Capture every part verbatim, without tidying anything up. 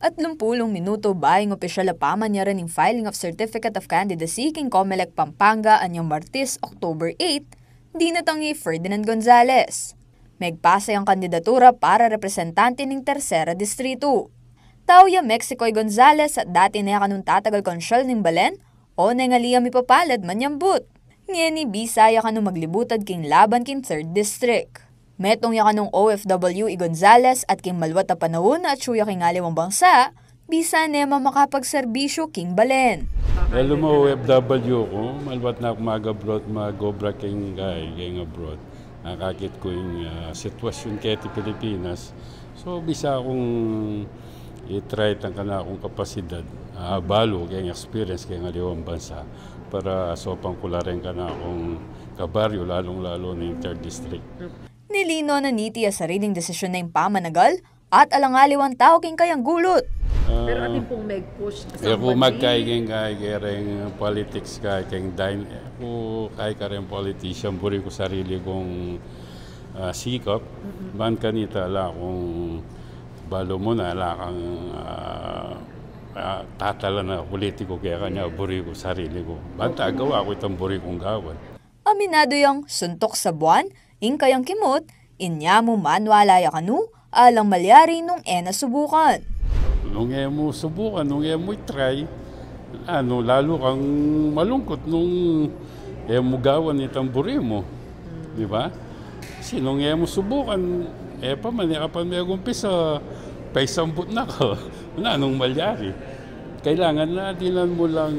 Atlumpulung minutu bayu ing opisyal a pamanyaran ning filing of Certificate of Candidacy king Comelec Pampanga anyang Martes, October eight, dinatang i Ferdinand Gonzales. Megpasa yang kandidatura para representante ning Tersera Distrito. Tau ya Mexico i Gonzales at dati ne kanung tatagal konsyal ning balen, o neng ali ya mipapalad manyambut. Ngeni bisa ya kanu maglibutad king laban king Third District. Metung ya kanung O F W i Gonzales at king maluat a panaun a atsu ya king aliwang bangsa, bisa ne mang makapagserbisyu king balen. Alam mo, O F W ku, maluat na ku mag-abroad, mag-obra king, kay, king abroad. Nakakit ku ing, ah, sitwasyun keti Pilipinas. So, bisa kung i-try tang kanakung kapasidad, ah, balu keng experience keng aliwang bansa para asopan ku la reng kanakung kabaryu, lalung-lalu ning Third District. Nilino na niti a sariling desisyun na ing pamanagal at alang aliwang tau king kayang gulut. Pero atin pung meg-push E ku magkay keng kay kereng politics kay keng dine, e ku kay kareng politician, buri ku sarili kung, ah, sikap. Ban kanita ala kung balu mu na ala kang, ah, ah, tatala na politiku kaya kanya buri ku sarili ku. Ban tagawa ku itang buri kung gawan. Aminadu yang suntuk sa buwan ing kayang kimut, inya mu manwala ya kanu, alang malyari nung e na subukan. Nung e mu subukan, nung e mu i-try, anu, lalu kang malungkut nung e mu gawan itang buri mu. Di ba? Kasi nung e mu subukan, e pa man, e ka pa megumpisa, paisambut na ka. Nanung malyari? Kailangan na dinan mu lang,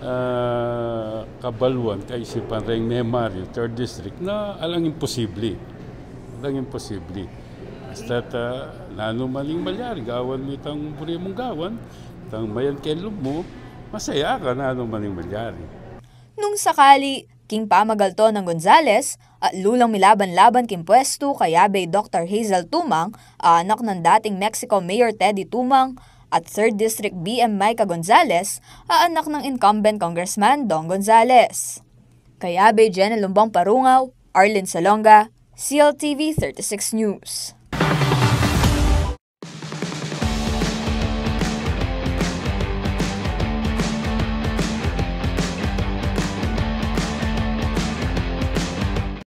ah, kabaluan, kaisipan reng memaryu, Third District, na alang imposible. Alang imposible. Basta't, ah, nanu man ing malyari, gawan mu itang buri mung gawan, itang mayan king lub mu, masaya ka nanu man ing malyari. Nung sakali, king pamagal to nang Gonzales, atlu lang milaban-laban king pwestu, kayabe i Doktor Hazel Tumang, a anak nang dating Mexico Mayor Teddy Tumang, at Third District B M Micah Gonzales, a anak nang incumbent Congressman Dong Gonzales. Kayabe i Jenna Lumbang Parungaw, Arlene Salonga, C L T V thirty-six News.